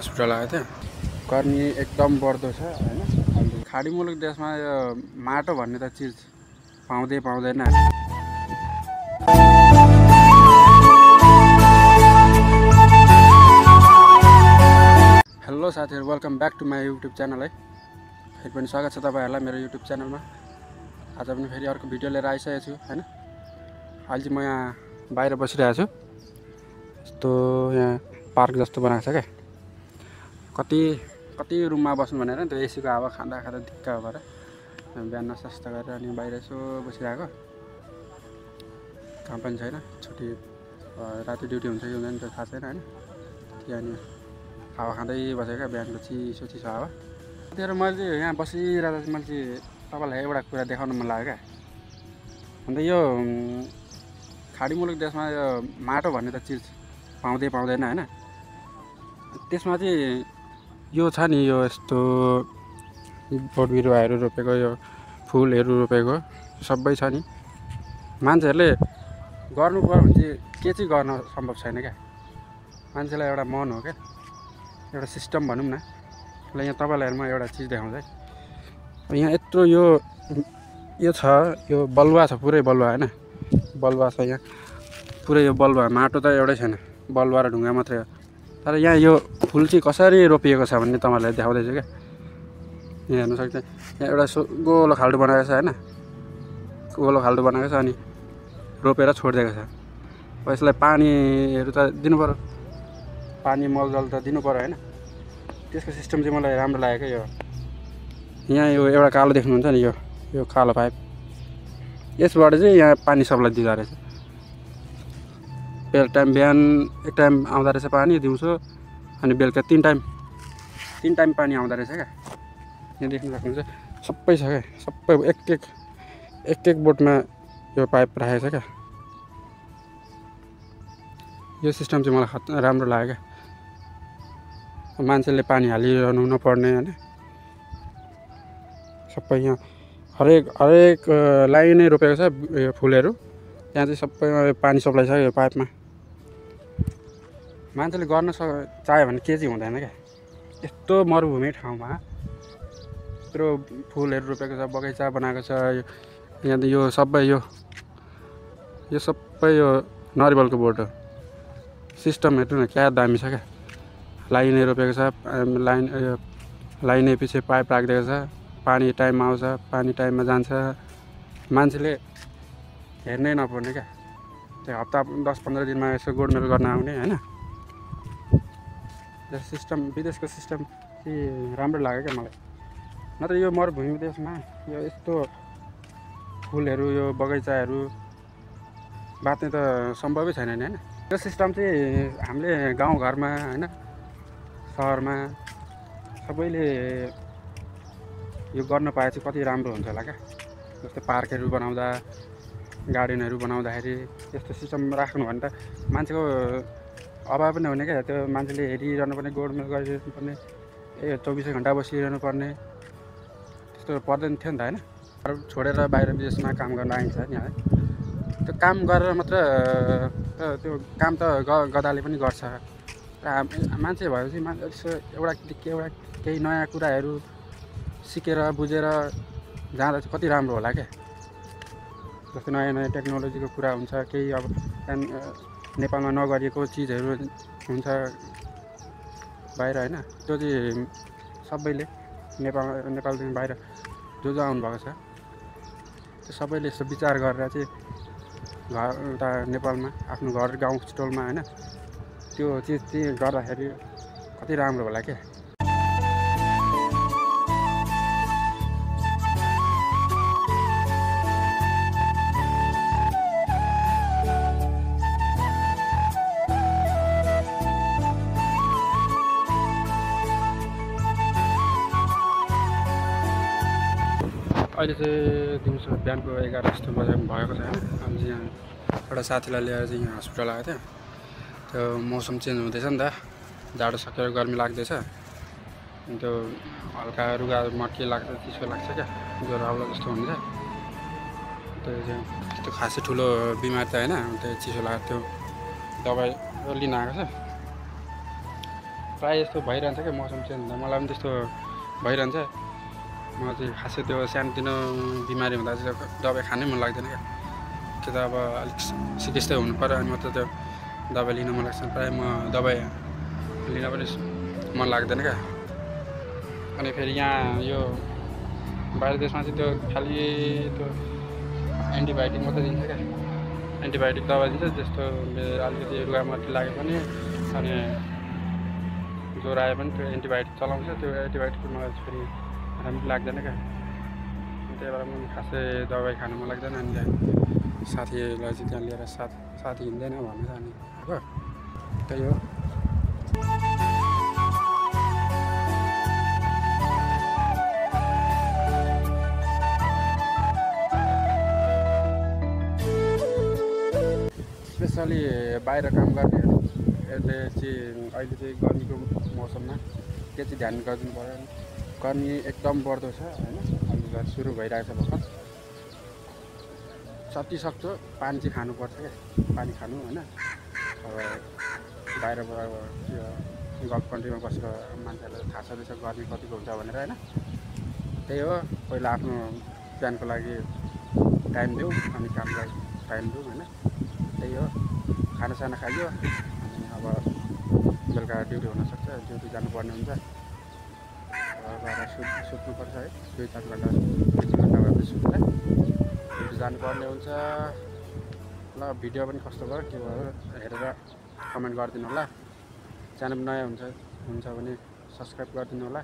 Hospital आएको थियो। गर्मी एकदम बढ्दो छ हैन। अनि खाडी मुलुक देशमा यो माटो भन्ने त चिज पाउँदैन। हेलो साथीहरु, welcome back to my YouTube channel है। फेरि पनि स्वागत छ तपाईहरुलाई मेरो युट्युब च्यानलमा। आज पनि फेरि अर्को भिडियो लिएर आइसकेको छु हैन। अहिले चाहिँ म यहाँ बाहिर बसिरहेको छु। यस्तो यहाँ पार्क जस्तो बनाएको छ क्या। कति रुममा बस्नु भनेर त्यो एसीको हावा खाँदा दिक्क भएर बिहान नास्ता गरेर अनि बाहिर यसो बसिरहेको। काम पनि छैन, छुट्टी राति ड्युटी हुन्छ कि हुँदैन त्यो थाहा छैन हैन। त्यहाँनिर हावा खाँदै बसेको बिहानको चिसो हावा। त्यही भएर मैले यहाँ बसिरहेको चाहिँ मैले तपाईँलाई एउटा कुरा देखाउन मन लाग्यो क्या। अन्त यो खाडी मुलुक देशमा यो माटो भन्ने त चिज पाउँदैन हैन। त्यसमा चाहिँ यो छ नि, यो यस्तो बोट बिरुवाहरू रोपेको, यो फुलहरू रोपेको सबै छ नि। मान्छेहरूले गर्नु पर्यो भने चाहिँ के चाहिँ गर्न सम्भव छैन क्या। मान्छेलाई एउटा मन हो क्या, एउटा सिस्टम भनौँ न। ल यहाँ तपाईँलाई म एउटा चिज देखाउँछ है। यहाँ यत्रो यो छ, यो बलुवा छ, पुरै बलुवा हैन। बलुवा छ यहाँ पुरै, यो बलुवा, माटो त एउटै छैन, बलुवा र ढुङ्गा मात्रै हो। तर यहाँ यो फुल चाहिँ कसरी रोपिएको छ भन्ने तपाईँलाई देखाउँदैछु क्या। यहाँ हेर्नु सक्छ, यहाँ एउटा गोलो खाल्डो बनाएको छ हैन। गोलो खाल्डो बनाएको छ अनि रोपेर छोडिदिएको छ। अब यसलाई पानीहरू त दिनु पर्यो, पानी मलजल त दिनु पर्यो हैन। त्यसको सिस्टम चाहिँ मलाई राम्रो लाग्यो क्या। यहाँ यो एउटा कालो देख्नुहुन्छ नि, यो कालो पाइप, यसबाट चाहिँ यहाँ पानी सप्लाई दिँदो रहेछ। बिहान एक टाइम आउँदो रहेछ पानी, दिउँसो अनि बेलुका तीन टाइम पानी आउँदो रहेछ क्या। यहाँ देख्न सक्नुहुन्छ सबै छ क्या, सबै एक बोटमा यो पाइप राखेको छ क्या। यो सिस्टम चाहिँ मलाई राम्रो लाग्यो क्या। मान्छेले पानी हालिरहनु नपर्ने हैन। सबै यहाँ हरेक लाइनै रोपेको छ यो फुलहरू। यहाँ चाहिँ सबैमा पानी सप्लाई छ यो पाइपमा। मान्छेले गर्न चाह्यो भने के चाहिँ हुँदैन क्या। यस्तो मरुभूमि ठाउँमा यत्रो फुलहरू रोपेको छ, बगैँचा बनाएको छ। यहाँ यो सबै यो नरिवलको बोट हो। सिस्टम हेर्नु न, क्या दामी छ क्या। लाइनै रोपेको छ, लाइनै पछि पाइप राखिदिएको छ। पानी टाइममा आउँछ, पानी टाइममा जान्छ। मान्छेले हेर्नै नपर्ने क्या। त्यो हप्ता 10-15 दिनमा यसो गोडमेल गर्न आउने हैन। यो सिस्टम, विदेशको सिस्टम चाहिँ राम्रो लाग्यो क्या मलाई। नत्र यो मरुभूमि देशमा यो यस्तो फुलहरू, यो बगैँचाहरू बाँच्ने त सम्भवै छैन नि हैन। यो सिस्टम चाहिँ हामीले गाउँघरमा हैन, सहरमा सबैले यो गर्न पाए चाहिँ कति राम्रो हुन्छ होला क्या। जस्तै पार्कहरू बनाउँदा, गार्डनहरू बनाउँदाखेरि यस्तो सिस्टम राख्नु भने त मान्छेको अभाव पनि हुने क्या। त्यो मान्छेले हेरिरहनु पर्ने, गोडमेल गरिरहनु पर्ने, 24 घन्टा बसिरहनु पर्ने, त्यस्तो पर्दैन थियो नि त हैन। छोडेर बाहिर विदेशमा काम गर्न आइन्छ नि है। त्यो काम गरेर मात्र त्यो काम त गदाले पनि गर्छ। मान्छे भएपछि यसो एउटा केही नयाँ कुराहरू सिकेर बुझेर जाँदा चाहिँ कति राम्रो होला क्या। जस्तै नयाँ टेक्नोलोजीको कुरा हुन्छ, केही अब नेपालमा नगरिएको चिजहरू हुन्छ बाहिर हैन। त्यो चाहिँ सबैले नेपालदेखि बाहिर जो आउनुभएको छ त्यो सबैले यस्तो विचार गरेर चाहिँ उता नेपालमा आफ्नो घर गाउँ स्टलमा हैन त्यो चिज चाहिँ गर्दाखेरि कति राम्रो होला क्या। अहिले चाहिँ दिउँसो बिहानको 11 जस्तो भएको छ हैन। अनि चाहिँ यहाँ एउटा साथीलाई लिएर चाहिँ यहाँ हस्पिटल आएको थियो। त्यो मौसम चेन्ज हुँदैछ नि त, जाडो सकेर गर्मी लाग्दैछ। अनि त्यो हल्का रुगा मर्की लाग्छ, चिसो लाग्छ क्या, ज्वरो आउला जस्तो हुन्छ। त्यो चाहिँ त्यस्तो खासै ठुलो बिमार त हैन, त्यो चिसो लाग्छ। त्यो दबाई लिन आएको छ। प्रायः यस्तो भइरहन्छ क्या मौसम चेन्ज हुँदा मलाई पनि त्यस्तो भइरहन्छ म चाहिँ खासै त्यो सानोतिनो बिमारी हुँदा चाहिँ दबाई खानै मन लाग्दैन क्या कि त अब अलिक सिकिस्तै हुनु पऱ्यो अनि मात्र त्यो दबाई लिन मन लाग्छ प्रायः म दबाई लिन पनि मन लाग्दैन क्या अनि फेरि यहाँ यो बाहिर देशमा चाहिँ त्यो खालि त्यो एन्टिबायोटिक मात्रै दिन्छ क्या एन्टिबायोटिक दबाई दिन्छ जस्तो अलिकति रुगामाटी लागे पनि अनि ज्वरो आयो भने त्यो एन्टिबायोटिक चलाउँछ त्यो एन्टिबायोटिक मलाई फेरि राम्रो लाग्दैन क्या त्यही भएर म खासै दबाई खानु मन लाग्दैन अनि साथीलाई चाहिँ त्यहाँ लिएर साथी हिँड्दैन भनेर अनि अब त्यही हो स्पेसली बाहिर काम गर्नेहरूले चाहिँ अहिले चाहिँ गर्मीको मौसममा के चाहिँ ध्यान गरिदिनु पऱ्यो गर्मी एकदम बढ्दो छ होइन अहिले सुरु भइरहेको छ भर्खर जति सक्दो पानी चाहिँ खानुपर्छ क्या पानी खानु होइन अब बाहिरबाट अब त्यो गल्फ कन्ट्रीमा बसेर मान्छेहरूलाई थाहा छँदैछ गर्मी कतिको हुन्छ भनेर होइन त्यही हो पहिला आफ्नो बिहानको लागि टाइम दिउँ अनि कामलाई टाइम दिउँ होइन त्यही हो खानासाना खाइयो अनि अब बेलुका ड्युटी हुनसक्छ ड्युटी जानुपर्ने हुन्छ गएर सुत्नुपर्छ है 2-4 घन्टा भए पनि सुत्छ ड्युटी जानुपर्ने हुन्छ ल भिडियो पनि कस्तो भयो के भयो हेरेर कमेन्ट गरिदिनु होला च्यानल नयाँ हुन्छ भने सब्सक्राइब गरिदिनु होला